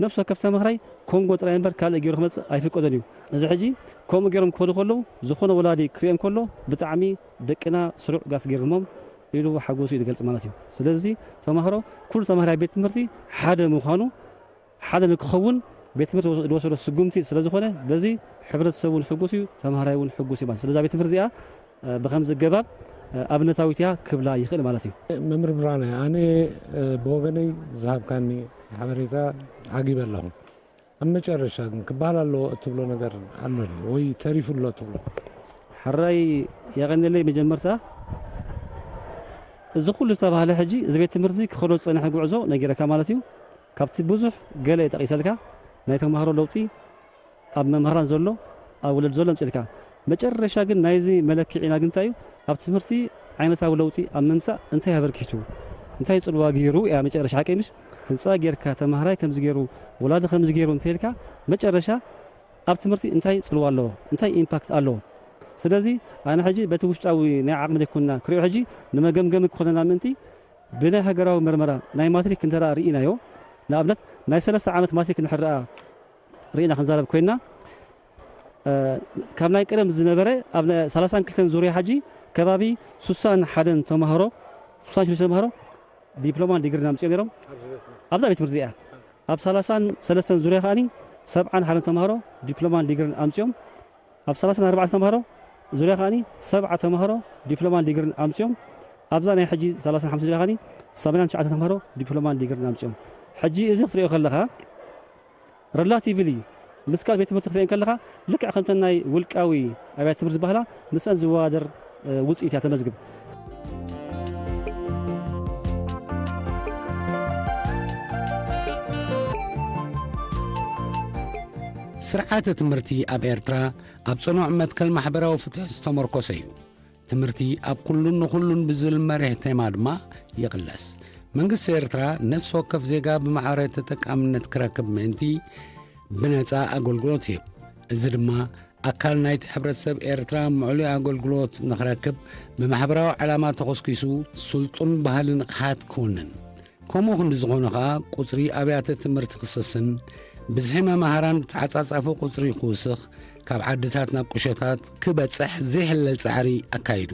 ነፍሲ ወከፍ ተምሃራይ ኮንጎ ጥራይ እምበር ካልእ ገይሩ ክመጽእ ኣይፍቀዶን እዩ። እዚ ሕጂ ከምኡ ገይሮም ክኸዱ ከለዉ፣ ዝኾነ ወላዲ ክርእዮም ከሎ፣ ብጣዕሚ ደቅና ስሩዕ ጋፍ ገይሮሞም ኢሉ ሓጎሱ እዩ ዝገልጽ ማለት እዩ። ስለዚ ተምሃሮ፣ ኩሉ ተምሃራይ ቤት ትምህርቲ ሓደ ምዃኑ፣ ሓደ ንክኸውን ቤት ትምህርቲ ዝወሰዶ ስጉምቲ ስለ ዝኾነ፣ በዚ ሕብረተሰብ እውን ሕጉስ እዩ፣ ተምሃራይ እውን ሕጉስ እዩ ማለት እዩ። ስለዛ ቤት ትምህርቲ እዚኣ፣ እ፣ ብኸምዚ ኣገባብ፣ እ፣ ኣብነታዊት እያ ክብላ ይኽእል ማለት እዩ። መምህር ብርሃነ፣ ኣነ፣ እ፣ ብወገነይ ዝሃብካኒ ሓበሬታ ዓጊበ ኣለኹ። ኣብ መጨረሻ ግን ክበሃል ኣለዎ እትብሎ ነገር ኣሎ ድዩ? ወይ ተሪፉ ኣሎ እትብሎ? ሕራይ የቐንየለይ። መጀመርታ እዚ ኩሉ ዝተባህለ ሕጂ እዚ ቤት ትምህርቲ ክኸዶ ዝጸንሐ ጉዕዞ ነጊረካ ማለት እዩ። ካብቲ ብዙሕ ገለ ጠቒሰልካ፣ ናይ ተምሃሮ ለውጢ ኣብ መምህራን ዘሎ፣ ኣብ ወለዲ ዘሎ ኣምጺእልካ። መጨረሻ ግን ናይዚ መለክዒና ግን እንታይ እዩ? ኣብ ትምህርቲ ዓይነታዊ ለውጢ ኣብ ምምጻእ እንታይ ኣበርኪቱ? እንታይ ጽልዋ ገይሩ እያ መጨረሻ ሓቀይ ምሽ? ህንጻ ጌርካ፣ ተምሃራይ ከምዚ ገይሩ፣ ወላዲ ከምዚ ገይሩ እንተኢልካ፣ መጨረሻ ኣብ ትምህርቲ እንታይ ጽልዋ ኣለዎ? እንታይ ኢምፓክት ኣለዎ? ስለዚ ኣነ ሕጂ በቲ ውሽጣዊ ናይ ዓቕሚ ዘይኮንና ክሪኦ ሕጂ ንመገምገሚ ክኾነና ምእንቲ ብናይ ሃገራዊ መርመራ ናይ ማትሪክ እንተ ደኣ ርኢናዮ፣ ንኣብነት ናይ ሰለስተ ዓመት ማትሪክ እንድሕር ደኣ ርኢና ክንዛረብ ኮይንና፣ እ፣ ካብ ናይ ቀደም ዝነበረ ኣብ ናይ ሰላሳን ክልተን ዙርያ ሕጂ ከባቢ ሱሳን ሓደን ተምሃሮ፣ ሱሳን ሽዱሽተ ተምሃሮ ዲፕሎማን ዲግሪን ኣምጺኦም ነይሮም። ኣብዛ ቤት ትምህርቲ እዚኣ ኣብ ሰላሳን ሰለስተን ዙርያ ከኣኒ ሰብዓን ሓደን ተምሃሮ ዲፕሎማን ዲግሪን ኣምጺኦም። ኣብ ሰላሳን ኣርባዕተን ተምሃሮ ዙርያ ከኣኒ ሰብዓ ተምሃሮ ዲፕሎማን ዲግሪን ኣምጺኦም። ኣብዛ ናይ ሕጂ ሰላሳን ሓሙሽተን ዙርያ ከኣኒ ሰማንያን ትሽዓተን ተምሃሮ ዲፕሎማን ዲግሪን ኣምጺኦም። ሕጂ እዚ ክትሪኦ ከለኻ፣ ረላቲቭሊ ምስ ካልእ ቤት ትምህርቲ ክትሪኦ ከለኻ፣ ልክዕ ከምተን ናይ ውልቃዊ ኣብያተ ትምህርቲ ዝበሃላ፣ ምስአን ዝወዳደር፣ እ፣ ውጽኢት እያ ተመዝግብ። ስርዓተ ትምህርቲ ኣብ ኤርትራ ኣብ ጽኑዕ መትከል ማሕበራዊ ፍትሒ ዝተመርኮሰ እዩ። ትምህርቲ ኣብ ኩሉን ንኹሉን ብዝብል መሪሕ ቴማ ድማ ይቕለስ። መንግስቲ ኤርትራ ነፍሲ ወከፍ ዜጋ ብማዕረ ተጠቃምነት ክረክብ ምእንቲ ብነጻ ኣገልግሎት ይህብ። እዚ ድማ ኣካል ናይቲ ሕብረተሰብ ኤርትራ ምዕሉይ ኣገልግሎት ንኽረክብ ብማሕበራዊ ዕላማ ተኾስኪሱ ስልጡን ባህሊ ንቕሓት ክውንን። ከምኡ ክንዲ ዝኾነ ኸኣ ቁጽሪ ኣብያተ ትምህርቲ ክሰስን ብዝሒ መማህራን ብተዓጻጻፊ ቁጽሪ ክውስኽ ካብ ዓድታት ናብ ቁሸታት ክበጽሕ ዘይሕለል ጻዕሪ ኣካይዱ።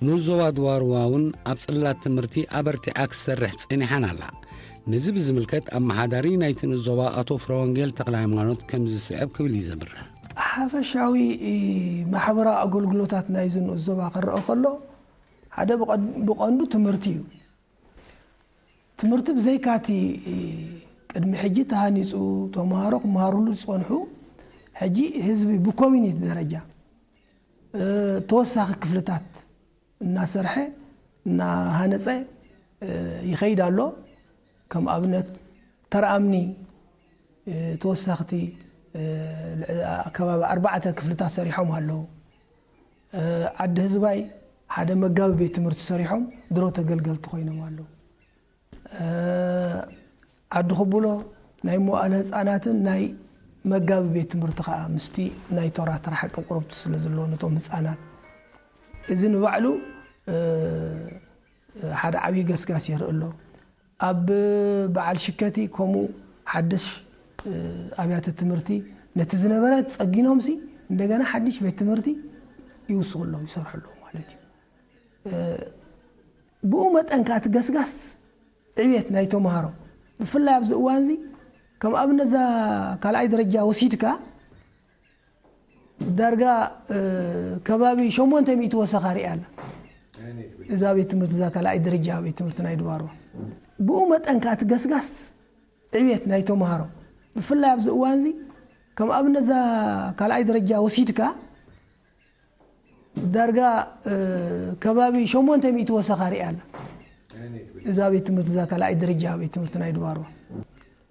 ንኡስ ዞባ ድባርዋ እውን ኣብ ጽላት ትምህርቲ ኣበርቲዓ ክትሰርሕ ጸኒሓን ኣላ። ነዚ ብዝምልከት ኣመሓዳሪ ናይቲ ንኡስ ዞባ ኣቶ ፍረወንጌል ተኽለሃይማኖት ከምዚ ዝስዕብ ክብል እዩ ዘብርህ። ሓፈሻዊ ማሕበራዊ ኣገልግሎታት ናይዚ ንኡስ ዞባ ክረአ ከሎ ሓደ ብቐድ-፣ ብቐንዱ ትምህርቲ እዩ። ትምህርቲ ብዘይካቲ ቅድሚ ሕጂ ተሃኒጹ ተምሃሮ ክመሃሩሉ ዝጸንሑ ሕጂ ህዝቢ ብኮሚኒቲ ደረጃ እ፣ ተወሳኺ ክፍልታት እናሰርሐ እናሃነጸ እ፣ ይኸይድ ኣሎ። ከም ኣብነት ተርኣምኒ እ፣ ተወሳኽቲ እ፣ ልዕ-፣ ከባቢ ኣርባዕተ ክፍልታት ሰሪሖም ኣለዉ። እ፣ ዓዲ ህዝባይ ሓደ መጋቢ ቤት ትምህርቲ ሰሪሖም ድሮ ተገልገልቲ ኮይኖም ኣለዉ። እ፣ ዓዲ ክቡሎ ናይ መዋእለ ህጻናትን ናይ መጋቢ ቤት ትምህርቲ ከኣ ምስቲ ናይ ቶራ ተራሓቂ ቁርብቲ ስለ ዘለዎ ነቶም ህጻናት እዚ ንባዕሉ እ፣ ሓደ ዓብዪ ገስጋስ የርኢ ኣሎ። ኣብ በዓል ሽከቲ ከምኡ ሓድሽ እ፣ ኣብያተ ትምህርቲ ነቲ ዝነበረ ጸጊኖምሲ እንደገና ሓድሽ ቤት ትምህርቲ ይውስኹ ኣለዉ፣ ይሰርሑ ኣለዉ ማለት እዩ። እ፣ ብኡ መጠን ከኣ እቲ ገስጋስ ዕብየት ናይ ተምሃሮ ብፍላይ ኣብዚ እዋን እዚ ከም ኣብነት እዛ ካልኣይ ደረጃ ወሲድካ ዳርጋ እ፣ ከባቢ ሸሞንተ ሚእቲ ወሰኻ ሪኣ ኣላ። እዛ ቤት ትምህርቲ እዛ ካልኣይ ደረጃ ቤት ትምህርቲ ናይ ድባርዋ ብኡ መጠን ከኣ እቲ ገስጋስ ዕብየት ናይ ተምሃሮ ብፍላይ ኣብዚ እዋን እዚ ከም ኣብነት እዛ ካልኣይ ደረጃ ወሲድካ ዳርጋ እ፣ ከባቢ ሸሞንተ ሚእቲ ወሰኻ ሪኣ ኣላ። እዛ ቤት ትምህርቲ እዛ ካልኣይ ደረጃ ቤት ትምህርቲ ናይ ድባርዋ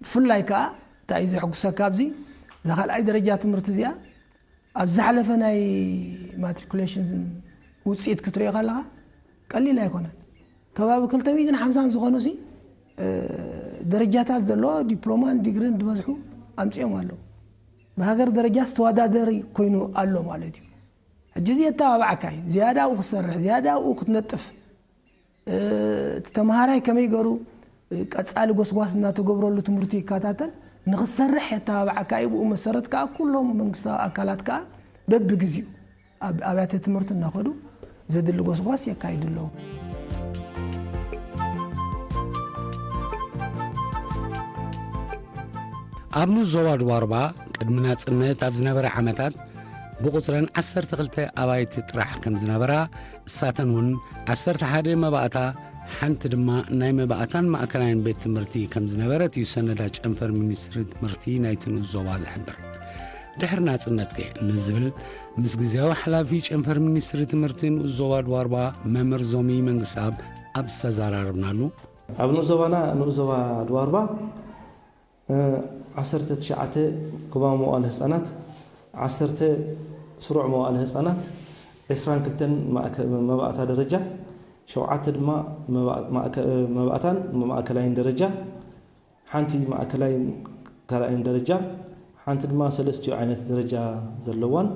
ብፍላይ ከኣ እንታይ እዩ ዘሕጉሰካ ኣብዚ? እዛ ካልኣይ ደረጃ ትምህርቲ እዚኣ ኣብ ዝሓለፈ ናይ ማትሪኩሌሽን ውፅኢት ክትሪኦ ከለኻ ቀሊል ኣይኮነን። ከባቢ ክልተ ሚእትን ሓምሳን ዝኾኑ ሲ ደረጃታት ዘለዎ ዲፕሎማን ዲግሪን ዝበዝሑ ኣምፂኦም ኣለዉ። ብሃገር ደረጃ ዝተወዳደሪ ኮይኑ ኣሎ ማለት እዩ። ሕጂ እዚ የተባብዓካ እዩ። ዝያዳ ኣብኡ ክትሰርሕ፣ ዝያዳ ኣብኡ ክትነጥፍ፣ እቲ ተምሃራይ ከመይ ገሩ ቀፃሊ ጎስጓስ እናተገብረሉ ትምህርቱ ይከታተል ንክሰርሕ የተባብዓካ እዩ። ብኡ መሰረት ከዓ ኩሎም መንግስታዊ ኣካላት ከዓ በብግዚኡ ኣብ ኣብያተ ትምህርቲ እናኸዱ ዘድሊ ጎስጓስ የካይዱ ኣለዉ። ኣብ ንኡስ ዞባ ድዋርባ ቅድሚ ናጽነት ኣብ ዝነበረ ዓመታት ብቑጽረን ዓሰርተ ክልተ ኣባይቲ ጥራሕ ከም ዝነበራ፣ እሳተን እውን ዓሰርተ ሓደ መባእታ፣ ሓንቲ ድማ ናይ መባእታን ማእከላይን ቤት ትምህርቲ ከም ዝነበረት እዩ ሰነዳ ጨንፈር ሚኒስትሪ ትምህርቲ ናይቲ ንኡስ ዞባ ዝሕብር። ድሕሪ ናጽነትከ ንዝብል ምስ ግዜያዊ ሓላፊ ጨንፈር ሚኒስትሪ ትምህርቲ ንኡስ ዞባ ድዋርባ መምህር ዞሚ መንግስትኣብ ኣብ ዝተዘራረብናሉ፣ ኣብ ንኡስ ዞባና ንኡስ ዞባ ድዋርባ ዓሰርተ ትሽዓተ ቅዋም መዋእለ ህፃናት፣ ዓሰርተ ስሩዕ መዋእለ ህፃናት፣ ዕስራን ክልተን መባእታ ደረጃ፣ ሸውዓተ ድማ መባእታን ማእከላይን ደረጃ፣ ሓንቲ ማእከላይን ካልኣይን ደረጃ፣ ሓንቲ ድማ ሰለስቲኡ ዓይነት ደረጃ ዘለዋን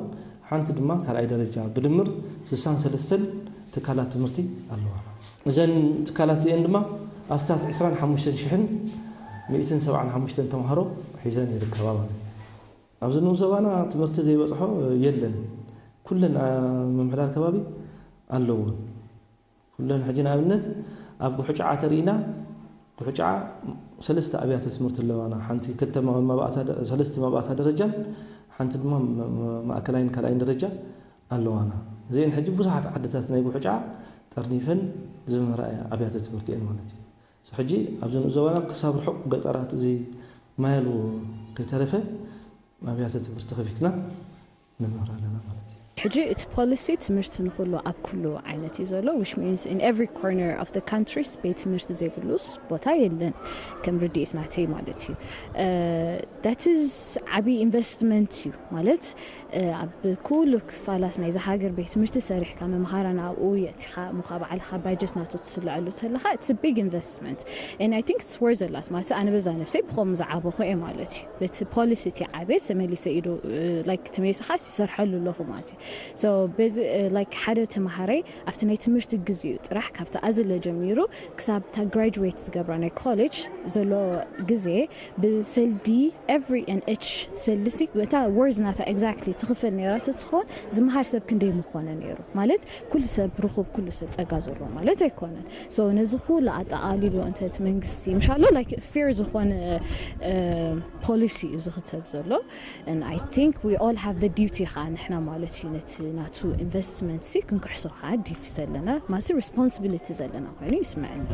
ሓንቲ ድማ ካልኣይ ደረጃ፣ ብድምር ስሳን ሰለስተን ትካላት ትምህርቲ ኣለዋ። እዘን ትካላት እዚአን ድማ ኣስታት ዕስራን ሓሙሽተን ሽሕን ሚእትን ሰብዓን ሓሙሽተን ተምሃሮ ሒዘን ይርከባ ማለት እዩ። ኣብዚ ንኡስ ዞባና ትምህርቲ ዘይበፅሖ የለን። ኩለን ምምሕዳር ከባቢ ኣለዎ። ኩለን ሕጂ ንኣብነት ኣብ ጉሕጫዓ ተሪኢና፣ ጉሕጫዓ ሰለስተ ኣብያተ ትምህርቲ ኣለዋና። ሓንቲ ክልተ ሰለስተ መባእታ ደረጃን ሓንቲ ድማ ማእከላይን ካልኣይን ደረጃ ኣለዋና። እዚአን ሕጂ ብዙሓት ዓድታት ናይ ጉሕጫዓ ጠርኒፈን ዝምህራ ኣብያተ ትምህርቲ እየን ማለት እዩ። ሕጂ ኣብዚ ንኡስ ዞባና ክሳብ ርሑቕ ገጠራት እዚ ማይ ኣልቦ ከይተረፈ ኣብያተ ትምህርቲ ከፊትና ንምህር ኣለና ማለት እዩ። ሕጂ እቲ ፖሊሲ ትምህርቲ ንኩሉ ኣብ ኩሉ ዓይነት እዩ ዘሎ which means in every corner of the country ቤት ትምህርቲ ዘይብሉስ ቦታ የለን ከም ርድኢት ናተይ ማለት እዩ። that is ዓብዪ ኢንቨስትመንት እዩ ማለት ኣብ ኩሉ ክፋላት ናይዚ ሃገር ቤት ትምህርቲ ሰሪሕካ መምሃራን ኣብኡ የእቲኻ እሞ ከዓ ባዕልኻ ባጀት ናቱ ትስልዐሉ ተለኻ it's big investment and I think it's worth a lot ማለት ኣነ በዛ ነብሰይ ብኸምኡ ዝዓበኹ እየ ማለት እዩ። በቲ ፖሊሲ እቲ ዓብየ ተመሊሰ ኢዶ like ተመሊሰ ከዓ ይሰርሐሉ ኣለኹ ማለት እዩ። So በዚ like ሓደ ተምሃራይ ኣብቲ ናይ ትምህርቲ ግዜኡ ጥራሕ ካብቲ ኣዝለ ጀሚሩ ክሳብ እታ ግራጁዌት ዝገብራ ናይ ኮሌጅ ዘሎ ግዜ ብሰልዲ every and each ሰልዲ ሲ በታ worth ናታ exactly ትኽፈል ነይራቶ ትኾን ዝመሃር ሰብ ክንደይ ምኾነ ነይሩ ማለት ኩሉ ሰብ ርኹብ ኩሉ ሰብ ፀጋ ዘለዎ ማለት ኣይኮነን። So ነዚ ኩሉ ኣጠቓሊሉ እንተ እቲ መንግስቲ ምሻሎ like fair ዝኾነ ፖሊሲ እዩ ዝኽተል ዘሎ and I think we all have the duty ከዓ ንሕና ማለት እዩ ነቲ ናቱ ኢንቨስትመንት ሲ ክንክሕሶ ከዓ ዲዩቲ ዘለና ማለት responsibility ዘለና ኮይኑ ይስምዐኒ።